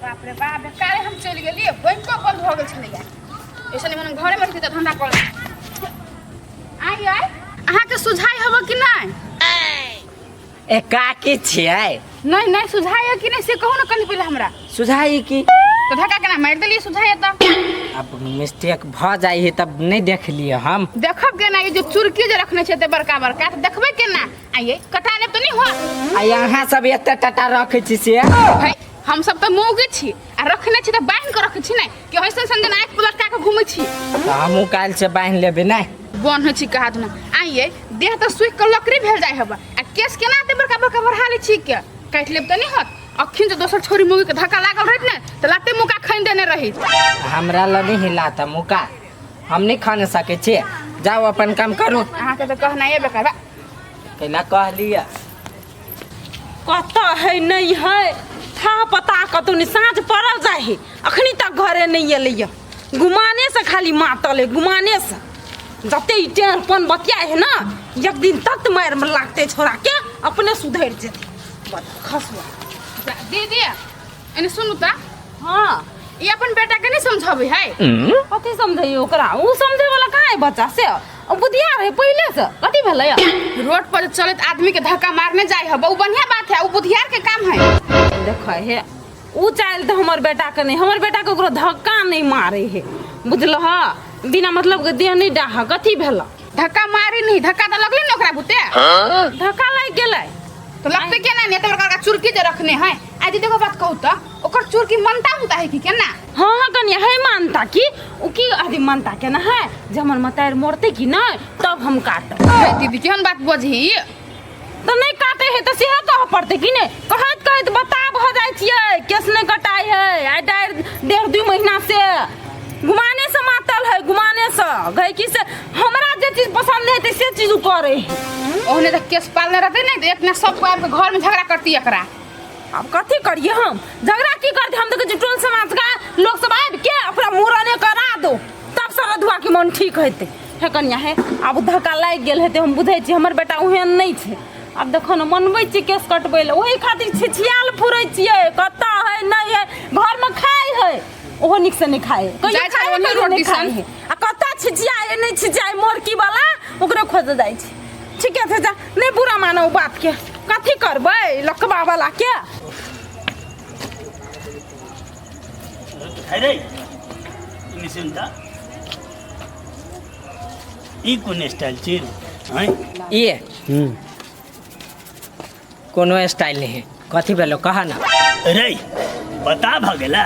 बाप रे बाप, बेकारे हम चलि गेलियै, बैंको बंद भऽ गेल छलैया। ऐसा नहीं मन घरे में रहती तऽ धंधा कर। आइ आइ अहाँके सुझाइ हब कि नहि? ए काकी छियै? नहीं नहीं, सुझाइ है कि नहीं से कहू ना कनी पहिले हमरा। सुझाइ की? तऽ धक्का केना मारि देलियै सुझाइ तऽ? अब मिस्टेक भऽ जाइ है तब नहि देखलियै हम। देखब केना? ई जे चुरकी जे रखने छै एते बड़का बड़का, तऽ देखबै केना? आइये कटा लेब तऽ नहि होत। आ यहाँ सब एते टटा रखै छी से? है, हम सब तऽ मौगी छी आ रखने छी तऽ बान्हि कऽ रखै छी ने कि ऐसन सन जेना आँखि पलटका कऽ घूमै छी। तऽ हमहूँ काल्हि से बान्हि लेबै नहि। बन होइ छी कहा दुना। आइये देह तऽ सूखि कऽ लकड़ी भेल जाइ हब आ केस केना एते बड़का बड़का बढ़ा लै छी के काटि लेब तऽ नहि होत। अखन जे दोसर छोरी मौगी के धक्का लागल रहैत ने तऽ लाते मुका खनि देने रहित। हमरा लग नहीं हिलाता मुका, हम नहीं खाने सकै छियै, जाओ अपन काम करू। अहाँके तऽ कहनाइए बेकार बा। कैला कहलियै? कतऽ है नहीं है था पता कतौ नहीं, साँझ पड़ल जाइ है अखनी तक घरे नहीं एलैया। गुमाने से खाली मातल है, गुमाने से जते ई टेढ़पन बतियाइ है ना, एक दिन तत मारि में लागते छोड़ा के अपने सुधरि जेतै। खसुआ दीदी एने सुनू तऽ। हाँ। ई अपन बेटा के नहीं समझाबै है? कथी समझैयै ओकरा? उ समझै वाला कहाँ है बच्चा, से ओ बुधियार है पहिले से। कथी भेलै? रोड पर चलत आदमी के धक्का मारने जाय है, वो बढ़िया बात है, वो बुधियार के काम है। देख हे, उ चाइल तऽ हमर बेटा के नहीं, हमर बेटा के ओकरो धक्का नहीं मारे है, बुझलह? बिना मतलब के देह नहीं डाह। कथी भेल? धक्का मारी नहीं, धक्का तऽ लगले ने ओकरा बुते। धक्का लागि गेलै तो लगते केना नहीं? एते बड़का बड़का चुरकी जे रखने है। आज देखो बात कहू तऽ ओकर चुरकी मनता उनता है कि केना? हाँ हाँ कनिया है मानता की उ की आदि मानता केना है जे हमर मतार मरते कि नहीं तब हम काटब। हे दीदी केहन बात बजही? तऽ नहीं काटे है तऽ सेहो कहऽ पड़तै कि नहीं? कहैत कहैत बता भऽ जाइ छियै। केस नहीं कटाइ है आइ डेढ़ डेढ़ दू महीना से, गुमाने से मातल है, गुमाने से गैकी से। हमरा जे चीज पसंद नहीं हेतै से चीज उ करे है। ओहने तऽ केस पालने रहते ने तऽ इतना सब आबि के घर में झगड़ा करती एकरा। अब कथी करिए हम? झगड़ा की करते हम? देखै छी टोल समाज का लोग सब आबि के ओकरा मुड़ने करा दो तब सरधुआ के मन ठीक हेतै। हे कनिया हे, आब धक्का लागि गेल हेतै, हम बुझै छी हमर बेटा ओहन नहि छै। आब देखो ने मनबै छियै केस कटबै लए, ओहि खातिर छिछियाल फुरै छियै कतऽ है नहि है। घरमे खाइ है ओहो नीक से नहि खाइ है, कहियो जाइ छै खाइ है, ओन्ही कहियो रोटी नहि खाइ सन। है। आ कतऽ छिछियाइ है नहि छिछियाइ मोरकी वाला ओकरे खोज जाइ छै। ठीके छै, जा नहि बुरा मानू बात के, कथी करबै लकबा वाला के। अरे निशिंता ई कोन स्टाइल छी हैं? ये कोनो स्टाइल नहीं है। कथी भेलो कहा ना? रे बता भ गेला,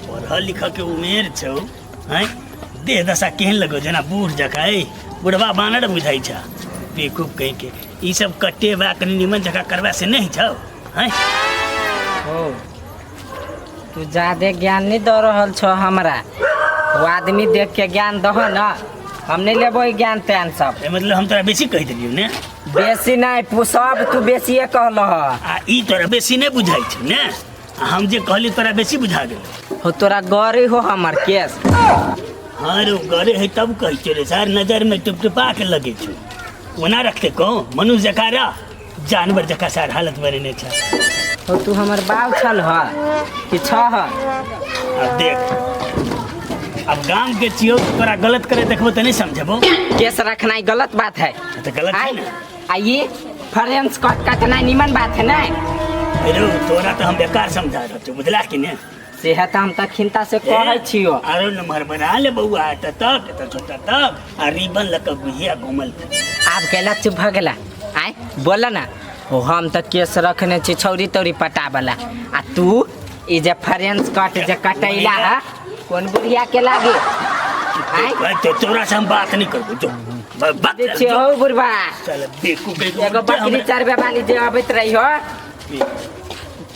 पढ़ल लिखल के उमेर छौ हैं, देह दशा केहन लगो जेना बूढ़ जकाँ, ए बुढ़वा बानर बुझाइ छ बेवकूफ कहीं के। ई सब कटेबा कनी निमन जकाँ करबा से नहीं छौ हैं? हो तू ज्यादे ज्ञान नहीं दऽ रहल छौ हमरा, वो आदमी देख के ज्ञान दह ना, हम नहीं लेबो ई ज्ञान त्यान सब। ए मतलब हम तोरा बेसी कहि देलियौ ने? बेसी नहीं, सब तू बेसिए कहलह। आ ई तोरा बेसी नहीं बुझाइ छौ ने? आ हम जे कहली तोरा बेसी बुझा गेल। हो तोरा गरी हो हमर केस। हाँ रे गरे है तब कहै छियौ रे सर, नजर में टुपटुपा के लगे छौ। ओना रखते कहो मनुष्य जकाँ रह, जानवर जकाँ सार हालत बनेने छ। हो तू हमर बाप छल ह कि छ ह? अब देख अब गाम के छियौ तोरा गलत करे देखबो तऽ नहीं समझबो। केस रखनाइ गलत बात है। तऽ गलत है ने। आ ये फ्रेंच कट कटनाइ निमन बात है ने? रो तोरा तऽ हम बेकार समझा रहल छियौ, बुझला कि ने? से है तऽ हम तऽ खिनता से कहै छियौ। आरो नम्हर बना ले बौआ, एतऽ तक एतऽ छोटा तक आ रिबन लऽ कऽ बुझिया घुमल। आब कैला चुप भऽ गेला? आय बोल ना। ओ हम तऽ केस रखने छी छौरी तौरी पटाबला आ तू ई जे फ्रेंच कट जे कटैला है कोन बुढ़िया के लागे? आय तो तोरा से हम बात नहीं करबो, जो बात जे छियौ हौ बुढ़बा। चल बेवकूफ बेवकूफ। एगो बकरी चरबे वाली जे अबैत रही हो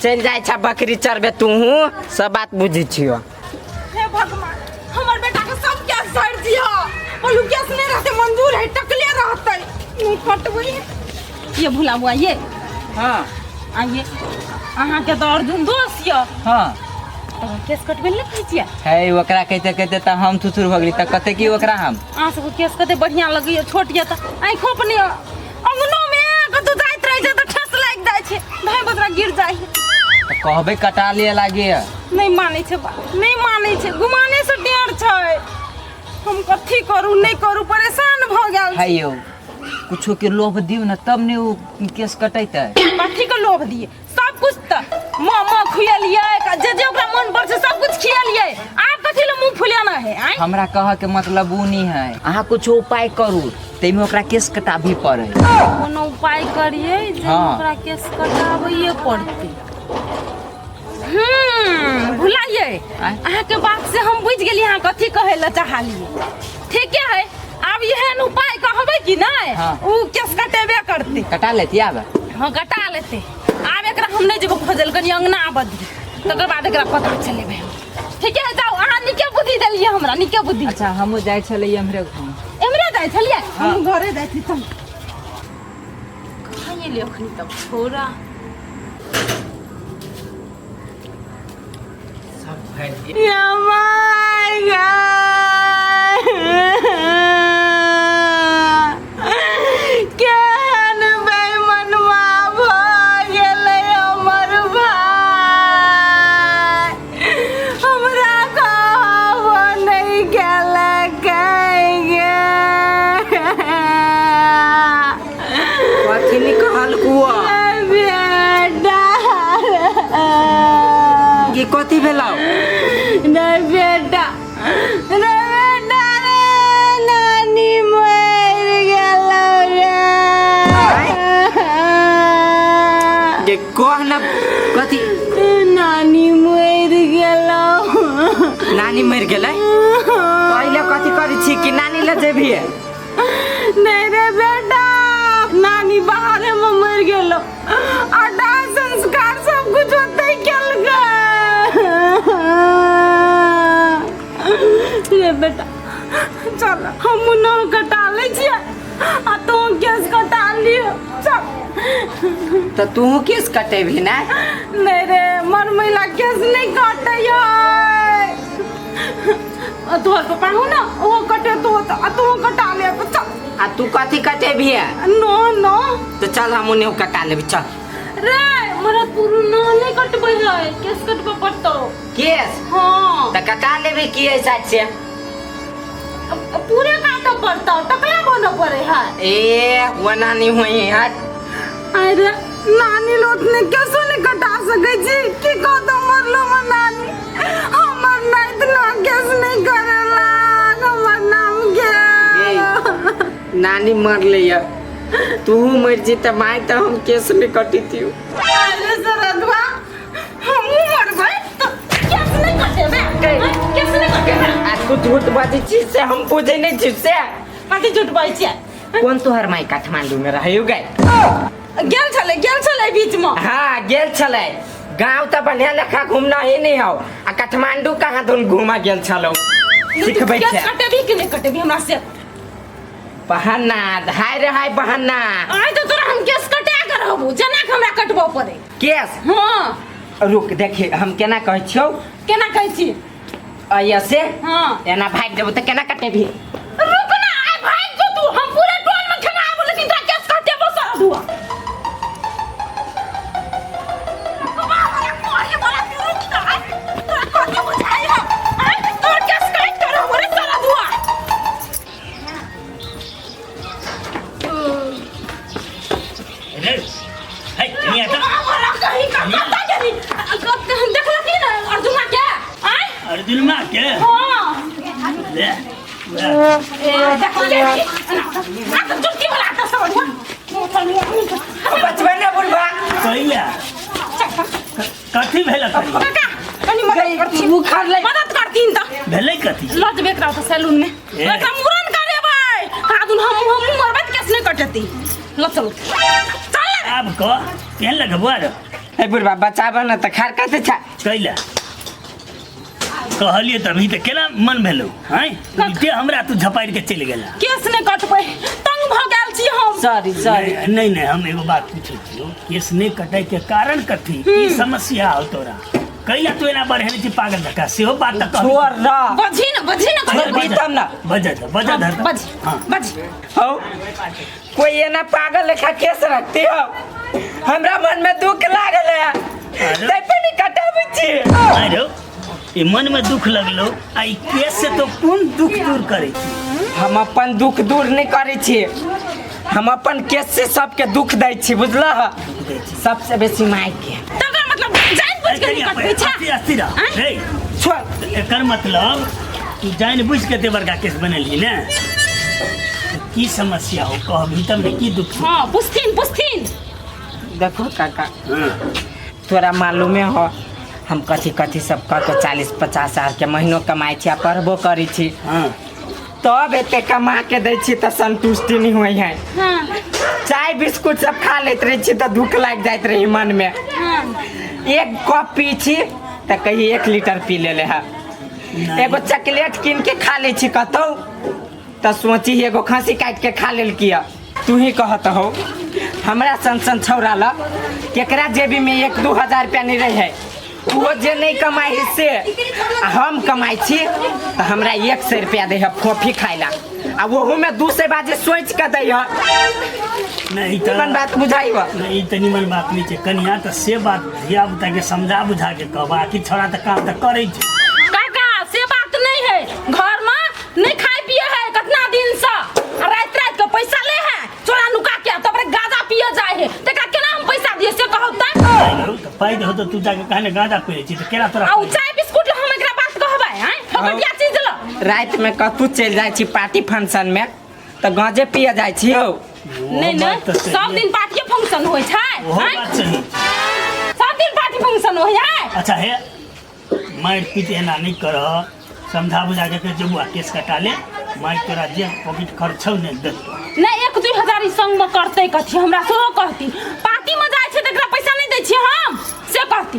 चलि जाइ छ बकरी चरबे, तूहू सब बात बुझै छियौ। हे भगवान हमर बेटा के सब केस सड़ दिया, बोलू केस नहीं रहते मंजूर है टकले रहते नहीं कटबै। ये भुला बुआ ये। हाँ। आइए अहाँ के तो अर्जुन दोस्त ये। हाँ। तो केस कटबै ले कहै छियै? है ओकरा कहते कहते तऽ हम थुथुर भऽ गेली तऽ कते की ओकरा हम। अहाँ सबके केस कते बढ़िया लगैया, छोट ये तऽ आँखो अपने अंगनो में कतौ जाइत रहै छै तऽ ठेस लागि जाइ छै, धाइ बदरा गिर जाइ है। तऽ कहबै कटा लिए लागे। नहि मानै छै बात, नहि मानै छै, गुमाने से डर छै। हम कथी करू नहि करू, परेशान भऽ गेल छी। है यौ, कुछो के लोभ दियौ ने तब ने ओ केस कटेतै। कथी के लोभ दिए? सब कुछ तऽ माँ माँ खुएलियै, जे जे ओकरा मन पर छै सब कुछ खिएलियै, आब कथी लए मुँह फुलेना है? आँय, हमरा कहऽ के मतलब ओ नहीं है, अहाँ कुछो उपाय करू ताहिमे ओकरा केस कटाबी पड़े। कोनो उपाय करियै जे ओकरा केस कटाबैये पड़तै। भुलाइए, अहाँके बात से हम बुझि गेलियै अहाँ कथी कहै लए चाहलियै। ठीके है, आब एहन उपाय कहबै कि नहि ओ केस कटेबे करतै। कटा लेती आब? हाँ, कटा लेतै। आब एकरा हम नहि जेबै खोजल, कनि अंगना आबऽ दियै, तकर बाद एकरा पता चलेबै। ठीके है, जाउ, अहाँ नीके बुद्धि देलियै हमरा, नीके बुद्धि। अच्छा, हमहूँ जाइ छलियै एम्हरे घूम। एम्हरे जाइ छलियै? हम घरे जाइ छी। चल, कहाँ एलियै अखनी तक छोरा? केहन बेईमनवा भऽ गेलै हमर भाय, हमरा कहबो नहि केलकै गे। कथी नहीं कहलकू? बेटा कि कथी भेलौ? नहीं बेटा, नहीं बेटा रे, नानी मरि गेलौ रे। गे कह न कथी? नानी मरि गेलौ। नानी मरि गेलै? पहिले कथी करै छी कि नानी लए जेबही? नहीं रे बेटा, नानी बाहरे में मरि गेलो आ दाह संस्कार सब कुछ ओतै केलकै। रे बेटा, चल, हम नह कटा लै छियै आ तू केस कटा लियो, चल। तऽ तू केस कटेबही ना? नहीं रे, मर महिला केस नहीं काटे है। तोहर पापा हो ना, ओहो कटे तो आ तू कटा ले, चल। आ तू कथी कटेबही? नो नो। तऽ चल, हम ओने कटा लेबै, चल। रे, हमरा पूरा नो नहीं कटबै है, केस कटबै पड़तो। केस? हाँ। तऽ कटा लेबै की एहि साइड से? पूरे काटऽ पड़तो, टकला बनऽ पड़े है। ए, ओना नहीं होई, हट। अरे नानी लोग ने कैसो नहीं कटा सकै छी? की कहतो मरलो में नानी हमर ना इतना केस नहीं करेला हमर नाम के। ए, नानी मरले या तू मर जी त माय त हम केस नहीं कटी थी। अरे सरदवा, हमहूँ मरबै तऽ केस नहीं कटेबे, केस नहीं कटेबे। आ तू झूठ बाजै छी से हम पूछै नहीं छी से। कथी झूठ बाजै छियै? कोन तोहर माय काठमांडू में रहै गए? गेल छलै, गेल छलै बीच में। हाँ, गेल छलै। गाँव तऽ बढ़िया लेखा घूमना ही नहीं हो आ काठमांडू कहाँ धुन घूमा गेल छलौ सिखबै केस छै। कटेबी कि नहीं कटेबी हमरा से? बहाना हाय रे हाय बहाना। आइ तऽ तोरा हम केस कटा के रहबो, जेना के हमरा कटबो पड़े। केस? हाँ। रुक, देखी हम केना कहै छियौ। केना कहै छी? ऐसे। हाँ। एना भागि जेबौ तऽ केना कटेबही? रुक ना, आइ भागि जो तू, हम पूरे टोल में खेना आबो, लेकिन तोरा केस कटेबो सारा धुआ। रे है नहीं आता। अर्जुन माँ के ले बचबे ने बुढ़बा। कहिया कथी भेल? कथी उखड़ ले। मदद करतीन तऽ भेलै? कथी लऽ जेबै एकरा ओतऽ सैलून में। ए। एकरा मुड़न करेबै कादुन, हम हम मरबै तऽ केस नहि कटेतै। लऽ चलू, चल ने। आब कह, केहन लगबो रे? हे बुढ़बा, बचाबऽ ने तऽ खार कते छै। कैला कहलिए तभी तऽ केना मन भेलौ? हैं, उल्टे हमरा तू झपारि के चलि गेला। केस नहि कटबै, तंग भऽ गेल छी हम। Sorry sorry. नहीं नहीं नहीं, हम एगो बात पूछै छियौ, केस नहि कटै के कारण कथी? की समस्या हो तोरा? कैला तू एना बढ़ेने छी पागल जकाँ? सेहो बात तऽ कहबी। छोड़ र। बजही ने, बजही ने। छोड़ दी तब ना। बजै दे, बजै दे। बज। हाँ। बज। हौ, कोई एना पागल लेखा केस रखती हो? हमरा मन में दुख लागल है, तै पे नहीं कटाबै छी। अरे ई मन में दुख लगलो आ ई केस से तो कोन दुख दूर करे छी? हम अपन दुख दूर नहीं करै छी, हम अपन केस से सबके दुख दै छी, बुझलह? दुख दै छी। सबसे बेसी माय के। तकर मतलब जानि बुझि के नहीं कटबै छै? अस्थिर अस्थिर रह। आँय? रे, छोड़। एकर मतलब तू जानि बुझि के एते बड़का केस बनेलही ने? की समस्या हो कहबही तब ने, की दुख छौ? हाँ, पुछथिन पुछथिन। देखो काका, हाँ। तोरा मालूमे हो हम कथी कथी सब कऽ के 40-50 हजार के महीनो कमाइ छी आ पढ़बो करै छी। हाँ। तब एते कमा के दै छी तऽ संतुष्टि नहीं होइ है। हाँ। चाय बिस्कुट सब खा लैत रहै छी तऽ दुख लागि जाइत रही मन में। हाँ। एक कप पी छी तऽ कही 1 लीटर पी लेले है। एगो चॉकलेट कीन के खा लै छी कतौ तऽ सोची एगो खस्सी काटि के खा लेलकी है। तू ही कहत हो हमरा सन सन छौड़ा ल केकरा जेबी में 1-2 हजार रुपया नहीं रहे है, वो जे नहीं कमाई है से, आ हम कमाई छी तो हमरा 100 रुपया दे है फोफी खाए ला, आ वहू में 200 बाजे सोच के दे है। नहीं तो निमन बात बुझाई बा। नहीं तो निमन बात नहीं छे कनिया, तो से बात धिया पुता के समझा बुझा के कहबा कि छोड़ा तो काम तो करे छे। काका से बात नहीं है, घर में नहीं खाए पिए है कितना दिन से, रात रात के पैसा ले है चोरा नुका के, तब रे गांजा पिए जाए है, तकरा केना हम पैसा दिए से कहू त? पाई दहो तो तू जाके कहने गांजा पिए छी तो केना तोरा आ उ चाय बिस्कुट ल हम एकरा बात कहबै? हैं, फकटिया चीज ल। रात में कतू चल जाए छी पार्टी फंक्शन में तो गांजे पिए जाए छी हो। नहीं नहीं, सब दिन पार्टी फंक्शन होय छै। ओहो बात सही। सब दिन पार्टी फंक्शन होय है। अच्छा हे मार पीट एना नहीं करह, समझा बुझा के कह बौआ केस कटा ले, मार तोरा जे पॉकेट खर्च छौ ने देतो। नहीं 1-2 हजार ई संग में करते कथी, हमरा सेहो कहती पार्टी में जाय छै त एकरा पैसा नहीं दै छियै हम, से कहती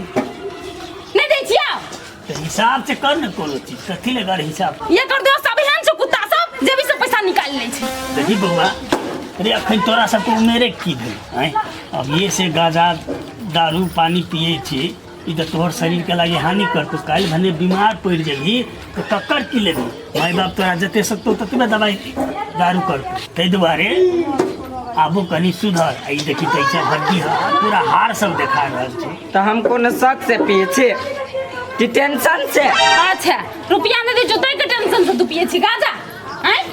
नहीं दै छियै। तो हिसाब से कर ने कोनो चीज, कथी ले कर हिसाब ये कर दो सब एहन छै कुत्ता सब जेबी से पैसा निकाल लै छै। देखी बौआ रे अखन तोरा सबके उमेरे की भेल आँय, अब ये से गांजा दारू पानी पिए छी ई तऽ तोहर शरीरके लागे हानि करतौ, काल्हि भने बीमार पड़ि जेबही तऽ ककर की लेबही, माय बाप तोरा जते सकतौ ततबे दवाइ दारू करतौ, ताहि दुआरे आबो कनि सुधर। आ ई देखी तऽ ई हड्डी पूरा हार सब देखा रहल छै। तऽ हम कोनो शक से पिए छी कि टेंशन से? अच्छा रुपया नहि दै छौ ताहि के टेंशन से तू पिए छी गांजा? आँय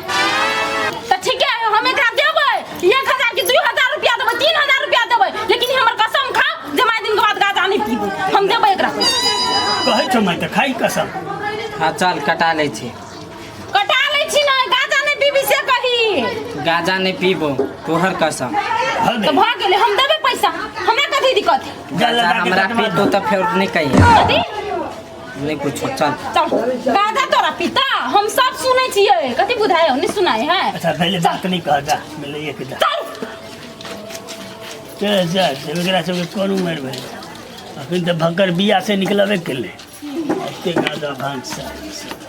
तऽ ठीक है, हम एकरा देबै 1000 के 2000 रुपया देबै, 3000 रुपया देबै, लेकिन हमर कसम खाओ जे माय दिन के बाद गांजा नहीं पीबै, हम देबै एकरा पैसा। कहै छौ माय तऽ खाइ कसम। हाँ चल कटा लै छी। कटा लै छी नहि, गांजा नहीं पीबी से कही। गांजा नहीं पीबो तोहर कसम। तो भऽ गेलै, हम देबै पैसा, हमरा कथी दिक्कत है? जा लगा के हमरा कटवा पीतो दो। तऽ फेर नहीं कही। कथी? नहीं कुछो, चल चल गाजा तोरा पिता हम सब सुनै छियै, कथी बुझाय नहीं सुनाय है। अच्छा पहले बात नहीं कह, जा मिले एक जा चल चल जा, एकरा सबके कोन उमेर भेल अखन तऽ भकर बिया से निकलबे केलै, एते गाजा भांग सब।